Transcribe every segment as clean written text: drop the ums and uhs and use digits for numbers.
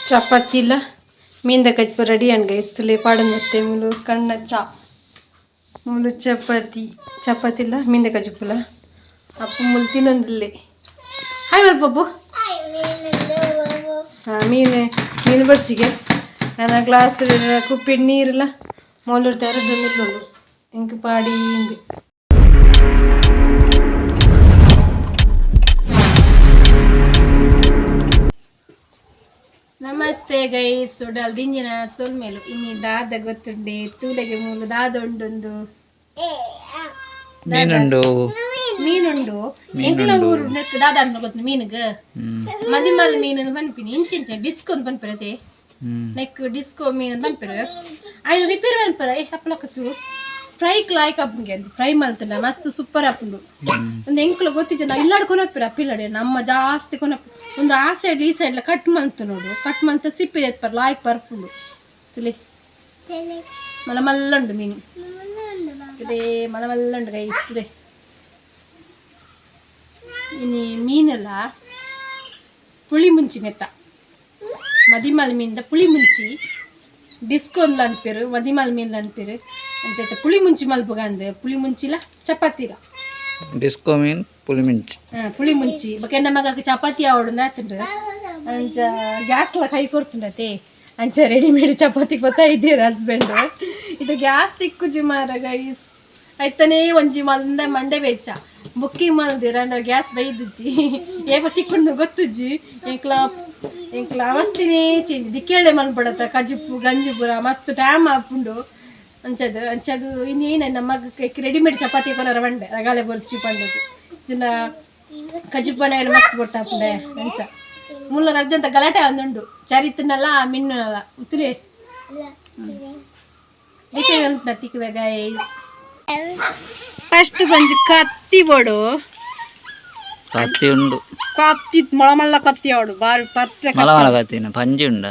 ಚಪಾತಿಲ ಮೀನ್ದ ಕಜ್ಪು ready ಆಂಡ್ guys. ತುಲೆ ಪಾಡೊಂದು ಬತ್ತೆ. ಮೂಲು ಕಣ್ಣ ಚಾ, ಮೂಲು ಚಪಾತಿ, ಚಪಾತಿಲ ಮೀನ್ದ ಕಜಿಪುಲ. ಅಪ್ಪು ಮುಲ್ ತಿನ್ನೊಂದಿಲ್ಲೆ. ಹಾಯ್ ಮಲ್ ಪಪ್ಪು. ಹಾಂ, ಮೀನು ಮೀನು ಬಚ್ಚಿಗೆ ನನ್ನ ಗ್ಲಾಸ್ ಕುಪ್ಪಿಡ್ ನೀರುಲ ಮೋಲುಡ್ ತೆರದೊಂದಿಲ್ಲುಂಡು. ಎಂಕ್ ಪಾಡಿ ಇಂದು. ನಮಸ್ತೆ ಗೈಸ್, ಉಡಲ್ ದಿಂಜಿನ ಸೊಲ್ಮೆಲು. ಇನ್ನಿ ದಾದ ಗೊತ್ತುಂಡೆ? ತೂಲೆಗೆ ಮೂಲು ದಾದ ಉಂಡೊಂದು. ಮೀನುಂಡು. ಮೀನುಂಡು. ಎಂಕ್ಲ ಊರು ನೆಕ್ ದಾದ ಉಂಡು ಗೊತ್ತು ಮೀನುಗ್? ಮದಿಮಲ್ ಮೀನು ಪನ್ಪಿನಿ. ಇಂಚಿಂಚ ಡಿಸ್ಕೋ ಅಂತ ಪನ್ಪಿರತೆ. ನೆಕ್ ಡಿಸ್ಕೋ ಮೀನು ಅಂತ ಪನ್ಪೆರ್. ಐನ್ ರಿಪೇರ್ ಮನ್ಪರ ಏ ಅಪ್ಪಲಕ್ಕ ಸುರು ಫ್ರೈ ಲಾಯ್ಕ್ ಆಪುಂಗೆ ಅಂತ. ಫ್ರೈ ಮಲ್ತಂಡ ಮಸ್ತ್ ಸೂಪರ್ ಆಪುಂಡು. ಒಂದು ಎಂಕ್ಲ ಗೊತ್ತಿಜ್ಜ, ನಾ ಇಲ್ಲಾಡ್ ಕೊನಪ್ಪೆರ್. ಅಪ್ಪಿಲ್ಲಡೆ ನಮ್ಮ ಜಾಸ್ತಿ ಕೊನಪ್ಪ. ಒಂದು ಆ ಸೈಡ್ ಈ ಸೈಡ್ ಕಟ್ ಮಲ್ತು ನೋಡು. ಕಟ್ ಮಲ್ತ ಸಿಪ್ಪೆ ಎತ್ಪರ್ ಲಾಯ್ಕ್ ಬರ್ಪುಂಡು. ತುಲೆ, ಮಲ್ಲ ಮಲ್ಲ ಉಂಡು ಮೀನು. ತುಲೆ, ಮಲ್ಲ ಮಲ್ಲ ಉಂಡು ಗೈಸ್. ತುಲೆ, ಇನಿ ಮೀನೆಲ್ಲ ಪುಳಿ ಮುಂಚಿ ನೆತ್ತ. ಮದಿಮಲ್ ಮೀನ್ದ ಪುಳಿ ಮುಂಚಿ. ಡಿಸ್ಕೋ ಅಂದ್ಲ ಅನ್ಪೇರು, ಮದಿಮಲ್ ಮೀನ್ಲ ಅನ್ಪೇರು. ಅಂಚತೆ ಪುಳಿ ಮುಂಚಿ ಮಲ್ಪುಗಂದ್. ಪುಳಿ ಮುಂಚಿಲ ಚಪಾತಿಲ. ಡಿಸ್ಕೋ ಮೀನ್ ಪುಳಿ ಮಿಂಚಿ. ಪುಳಿ ಮುಂಚಿ. ಬೊಕ ಎನ್ನ ಮಗಗ್ ಚಪಾತಿ ಆವೊಡುಂದು ಆತುಂಡು. ಅಂಚ ಗ್ಯಾಸ್ಲ ಕೈ ಕೊರ್ತುಂಡತೆ. ಅಂಚ ರೆಡಿಮೇಡ್ ಚಪಾತಿ ಪತ್ತ ಇದ್ದೀರ ಹಸ್ಬೆಂಡ್. ಇದು ಗ್ಯಾಸ್ ತಿಕ್ಕುಜಿ ಮಾರ ಗೈಸ್. ಐತನೇ ಒಂಜಿ ಮಲ್ದ ಮಂಡೆ ಬೆಚ್ಚ. Booking ಮಲ್ದಿರ gas ಬೈದುಜಿ. ಏಪ ತಿಕ್ಕುಂಡು ಗೊತ್ತುಜಿ. ಎಂಕ್ಲ ಎಂಕ್ಲ ಅವಸ್ತಿನೇ ಚೇಂಜ್ ದಿಕ್ಕೇಳೆ ಮನ್ಪಡತ್ತ. ಕಜಿಪ್ಪು ಗಂಜಿ ಪೂರ ಮಸ್ತ್ ಟೈಮ್ ಆಪುಂಡು. ಅಂಚದು ಅಂಚದು ಇನ್ನೇನು ನಮ್ಮ ರೆಡಿಮೇಡ್ ಚಪಾತಿ ಕೊನರ ಬಂಡೆ ರಗಾಲೆ ಬೊರ್ಚಿ ಪಂಡದು. ಜಿನ ಕಜಿಪ್ಪು ಮಸ್ತ್ ಕೊಡ್ತಾಪುಂಡೆ. ಅಂಚ ಮುಲ್ಲ ಅರ್ಜಂತ ಗಲಾಟೆ ಒಂದುಂಡು. ಚರಿತನಲ್ಲ ಮಿಣ್ಣನಲ್ಲ ಉತ್ತುಲೆ ತಿಕ್ಕುವೆ ಗೈಸ್. ಫಸ್ಟ್ ಬಂಜಿ ಕತ್ತಿ ಬೋಡು. ಕತ್ತಿ ಉಂಡು. ಕತ್ತಿ ಮೊಳ ಮಲ್ಲ ಕತ್ತಿ ಅವಡು ಬಾರಿ ಪರ್ಫೆಕ್ಟ್. ಮಲ ಮಲ ಕತ್ತಿನ ಪಂಜಿ ಉಂಡ.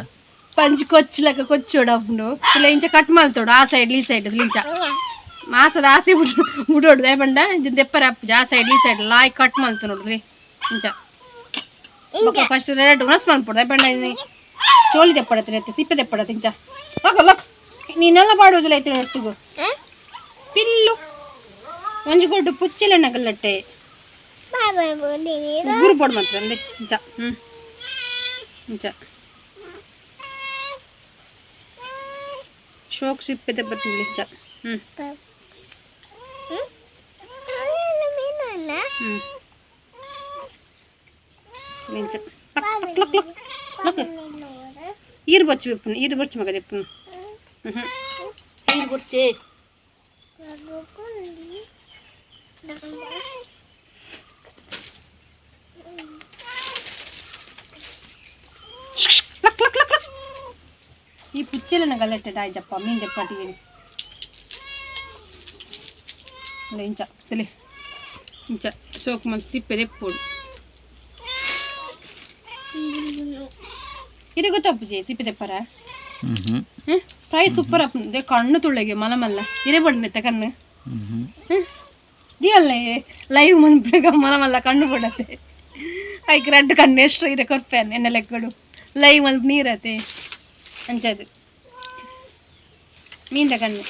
ಪಂಜಿ ಕೊಚ್ಚು ಲೆಕ್ಕ ಕೊಚ್ಚೋಡು ಅಪ್ಪುಂಡು. ಇಲ್ಲ, ಇಂಚ ಕಟ್ ಮಲ್ತೋಡು. ಆ ಸೈಡ್ ಈ ಸೈಡ್ ಇಂಚ ಮಾಸದ ಆಸೆ ಬಿಡು ಬಿಡೋಡು. ದಯಪಂಡ ಇಂಚ ದೆಪ್ಪರ ಅಪ್ಪುಜಿ. ಆ ಸೈಡ್ ಈ ಸೈಡ್ ಲಾಯ್ ಕಟ್ ಮಲ್ತು ನೋಡ್ರಿ ಇಂಚ. ಬೊಕ್ಕ ಫಸ್ಟ್ ರೆಡ್ ಉಣಸ್ ಮಲ್ಪೊಡು. ದಯಪಂಡ ಚೋಲಿ ದೆಪ್ಪಡತ್ತೆ, ಸಿಪ್ಪೆ ದೆಪ್ಪಡತ್ತೆ ಇಂಚ. ಲೊಕ ಲೊಕ್, ನೀನೆಲ್ಲ ಪಾಡುವುದಿಲ್ಲ ಐತೆ ಒಟ್ಟಿಗು. ಪಿಲ್ಲು ಒಂಜಿ ಕೊಟ್ಟು ಪುಚ್ಚೆಲೆಣ್ಣ ಗಲ್ಲಟ್ಟೆ ಗುರು ಪೋಡು ಮಾತ್ರ ಅಂದೆ ಇಂಚ. ಇಂಚ ಶೋಕ್ ಸಿಪ್ಪೆ ದೆಪ್ಪತ್ತಿಲ್ಲ ಇಂಚ. ಹ್ಮ್ ಹ್ಮ್ ಇಂಚ luck luck luck luck. ಈರು Bachchu ಬೆಪ್ಪುನು, ಈರು Bachchu ಮಗ ದೆಪ್ಪುನು. ಹ್ಮ್ ಈರು ಬೊಚ್ಚೆ. Luck luck luck luck. ಈ ಪುಚ್ಚೆಲೆನ ಗಲಾಟೆ ಆಯ್ತಪ್ಪ. ಮೀನು ದೆಪ್ಪಾಟಿಗೆ ಇಂಚ ತಲೆ ಇಂಚ ಸೋಕು ಮಂತ್ ಸಿಪ್ಪೆ ದೆಪ್ಪೋಡು. ಇರೆ ಗೊತ್ತಪ್ಪುಜಿ ಸಿಪ್ಪೆ ದೆಪ್ಪರ? ಹ್ಮ್. ಹ್ಮ್ ಫ್ರೈ ಸೂಪರ್ ಅಪ್ಪು. ಕಣ್ಣು ತುಳೆಗೆ ಮಲ ಮಲ್ಲ ಇರೆ ಬಡ್ನೆತ್ತ ಕಣ್ಣು. ಹ್ಮ್. ಹ್ಮ್ ದಿಯಲ್ಲ ಲೈವ್ ಮನ್ಪುಗ ಮಲ ಮಲ್ಲ ಕಣ್ಣು ಪಡತೆ. ಐಕ್ ರಡ್ಡ್ ಕಣ್ಣು ಎಷ್ಟು ಇರೆ ಕೊರ್ಪೇನೆ ಎನ್ನ ಲೆಕ್ಕಡು. ಲೈವ್ ಮಲ್ಪ ನೀರತೆ ಅಂಚದು ಮೀನ್ದ ಕಣ್ಣು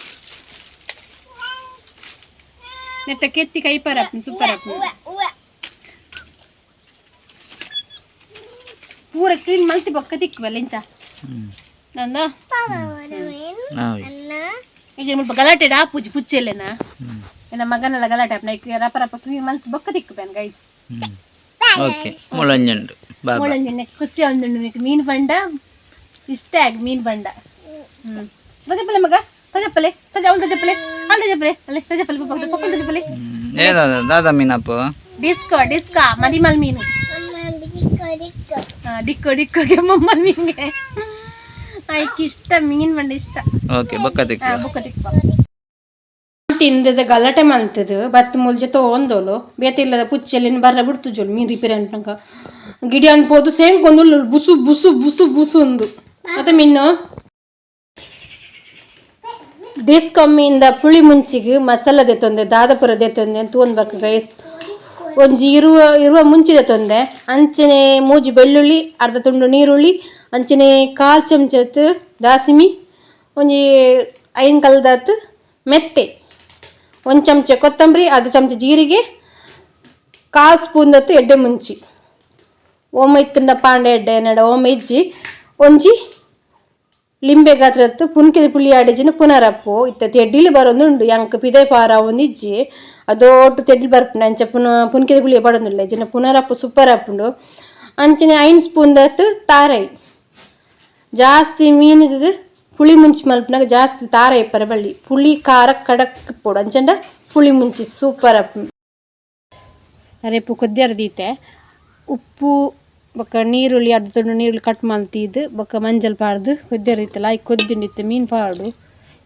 ನೆತ್ತ ಕೆತ್ತಿ ಕೈಪರ ಅಪ್ಪು, ಸೂಪರ್ ಅಪ್ಪು. ಪೂರ ಕ್ಲೀನ್ ಮಲ್ತಿ ಬೊಕ್ಕ ತಿಕ್ಕುವಲ್ಲ ಇಂಚ. ಹ್ಮ್. ನಂದ ನಾವಿ. ಈಗ ಮುಲ್ಪ ಗಲಾಟೆ ಆಪುಜಿ ಪುಚ್ಚೆಲ್ಲೇನಾ. ಹ್ಮ್. ಎನ್ನ ಮಗನೆಲ್ಲ ಗಲಾಟೆ ಆಪುನ. ಐಕ್ ರಪ ರಪ ಕ್ಲೀನ್ ಮಲ್ತ್ ಬೊಕ್ಕ ತಿಕ್ಕುಪೇನ್ ಗೈಸ್. ಹ್ಮ್ ಓಕೆ, ಮುಳಂಜುಂಡು ಬಾಬಾ. ಮುಳಂಜಿ ಖುಷಿ ಒಂದುಂಡು ನಿಕ್ ಮೀನು ಬಂಡ ಇಷ್ಟ ಆಗಿ ಮೀನು ಬಂಡ. ಹ್ಮ್ ತಜಪ್ಪಲೆ ಮಗ, ತಜಪ್ಪಲೆ ತಜ ಅವಳು ತಜಪ್ಪಲೆ ಅಲ್ ತಜಪ್ಪಲೆ ಅಲ್ಲೇ ತಜಪ್ಪಲೆ ಪಪ್ಪ ಪಪ್ಪ ತಜಪ್ಪಲೆ. ಏದ ದಾದಾ ಮೀನಪ್ಪು? ಡಿಸ್ಕೋ ಡಿಸ್ಕೋ ಮದಿಮಲ್ ಮೀನು. ಡಿಕ್ಕೋ ಡಿಕ್ಕೋಗೆ ಮಮ್ಮಲ್ ಮೀನ್ಗೆ. ಐಕ್ ಇಷ್ಟ ಮೀನ್ ಬಂಡ ಇಷ್ಟ. ಓಕೆ, ಬೊಕ್ಕ ತಿಕ್ಕು. ಬೊಕ್ಕ ತಿಕ್ಕ ತಿಂದದ ಗಲಾಟೆ ಮಲ್ತದು ಬತ್ತು ಮುಲ್ಜ ತೋಂದೋಲು. ಬೇತೆ ಇಲ್ಲದ ಪುಚ್ಚೆಲ್ಲಿನ ಬರ್ರ ಬಿಡ್ತುಜೋಲು. ಮೀನ್ ರಿಪೇರಿ ಅನ್ಪಂಕ ಗಿಡಿ ಅನ್ಪೋದು ಸೇಮ್ ಕೊಂದು ಬುಸು ಬುಸು ಬುಸು ಬುಸು ಒಂದು. ಮತ್ತೆ ಮೀನು ಡಿಸ್ಕಮ್ಮಿಂದ ಪುಳಿ ಮುಂಚಿಗೆ ಮಸಾಲ ದೆತ್ತೊಂದೆ, ದಾದಪುರ ದೆತ್ತೊಂದೆ ಅಂತ ಒಂದು ಬರ್ಕ ಗೈಸ್. ಒಂಜಿ ಇರುವ ಇರುವ ಮುಂಚಿದ ತೊಂದೆ ಅಂಚನೆ ಮೂಜಿ ಬೆಳ್ಳುಳ್ಳಿ, ಅರ್ಧ ತುಂಡು ನೀರುಳ್ಳಿ, ಅಂಚನೆ ಕಾಲ್ ಚಮಚತ್ ದಾಸಿಮಿ, ಒಂಜಿ ಐನ್ ಕಲ್ದಾತ್ ಮೆತ್ತೆ, ಒಂದು ಚಮಚ ಕೊತ್ತಂಬರಿ, ಅರ್ಧ ಚಮಚ ಜೀರಿಗೆ, ಕಾಲು ಸ್ಪೂನ್ ದತ್ತು ಎಡ್ಡೆ ಮುಂಚಿ. ಓಮ ಇತ್ತಂಡ ಪಾಂಡೆ ಎಡ್ಡೆ ನಡ ಓಮ ಇಜ್ಜಿ. ಒಂಜಿ ಲಿಂಬೆ ಗಾತ್ರತ್ತು ಪುನ್ಕಿದ ಪುಳಿ ಆಡಿಜಿನ ಪುನರಪ್ಪು. ಇತ್ತ ತೆಡ್ಡಿಲು ಬರೋದುಂಡು ಎಂಕ್ ಪಿದೆ ಪಾರ ಒಂದು ಇಜ್ಜಿ, ಅದೋಟು ತೆಡ್ಲಿ ಬರ್ಪುಂಡು. ಅಂಚ ಪುನ ಪುನ್ಕಿದ ಪುಳಿ ಪಡೊಂದಿಲ್ಲ ಇಜ್ಜಿನ ಪುನರಪ್ಪು ಸೂಪರ್ ಆಪುಂಡು. ಅಂಚನೆ 5 ಸ್ಪೂನ್ ದತ್ತು ತಾರೈ. ಜಾಸ್ತಿ ಮೀನಿಗೆ ಪುಳಿ ಮುಂಚಿ ಮಲ್ಪನಾಗ ಜಾಸ್ತಿ ತಾರ ಇಪ್ಪರ ಬಳ್ಳಿ, ಪುಳಿ ಖಾರ ಕಡಕ್ ಪೋಡು. ಅಂಚಂಡ ಪುಳಿ ಮುಂಚಿ ಸೂಪರ್ ಆಪುಂಡು. ರೇಪು ಕೊದ್ದಿಯರ ದೀತೆ. ಉಪ್ಪು ಬೊಕ್ಕ ನೀರುಳ್ಳಿ, ಅರ್ಧ ತುಂಡು ನೀರುಳ್ಳಿ ಕಟ್ ಮಲ್ತಿದ್ದು ಬೊಕ್ಕ ಮಂಜಲ್ ಪಾಡ್ದು ಕೊದ್ದಿಯರ ದೀತಲ್ಲ. ಐಕ್ ಕೊದ್ದಿಂಡಿತ್ತು ಮೀನು ಪಾಡು.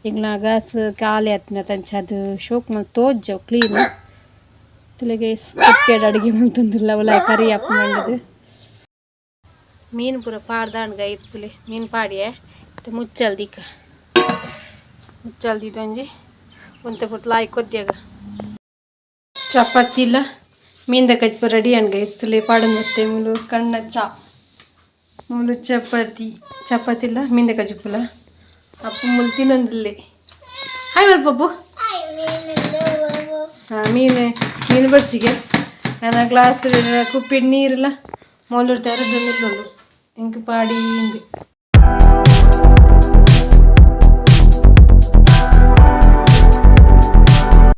ಎಂಗ್ಲ ಗ್ಯಾಸ್ ಖಾಲಿ ಆತಿನ ತಂಚ ಅದು ಶೋಕ್ ಮಲ್ತ್ ತೋಜವು ಕ್ಲೀನ್ ತಲೆಗೆ ಕಟ್ಟೆಡ್ ಅಡುಗೆ ಮಲ್ತೊಂದುಲ್ಲ. ಒಲ ಕರಿ ಅಪ್ಪು ಮಂಡದು ಮೀನು ಪೂರ ಪಾಡ್ದಾಂಡ್ ಗೈಸ್. ತುಲೆ ಮೀನು ಪಾಡಿಯೆ. ಇತ್ತೆ ಮುಚ್ಚಲ್ ದೀಕ. ಮುಚ್ಚಲ್ ದೀದೊಂಜಿ ಒಂತೆ ಪೊರ್ತು ಲಾಯ್ಕ್ ಕೊದ್ದಿಯಾಗ. ಚಪಾತಿಲ ಮೀನ್ದ ಕಜ್ಪು ರೆಡಿ ಆಂಡ್ ಗೈಸ್. ತುಲೆ ಪಾಡೊಂದು ಬತ್ತೆ. ಮುಲು ಕಣ್ಣ ಚಾ, ಮುಲು ಚಪಾತಿ. ಚಪಾತಿಲ ಮೀನ್ದ ಕಜಿಪುಲ. ಅಪ್ಪು ಮುಲು ತಿನ್ನೊಂದಿಲ್ಲೆ. ಹಾಯ್ ಮಲ್ ಪಪ್ಪು. ಹಾಂ, ಮೀನು ಮೀನು ಬಚ್ಚಿಗೆ ನನ್ನ ಗ್ಲಾಸ್ ಕುಪ್ಪಿಡ್ ನೀರುಲ ಮೋಲುರ್ತಾರೆ. ಬೆಂದಿಲ್ಲುಂಡು ಎಂಕ್ ಪಾಡಿ ಇಂದು.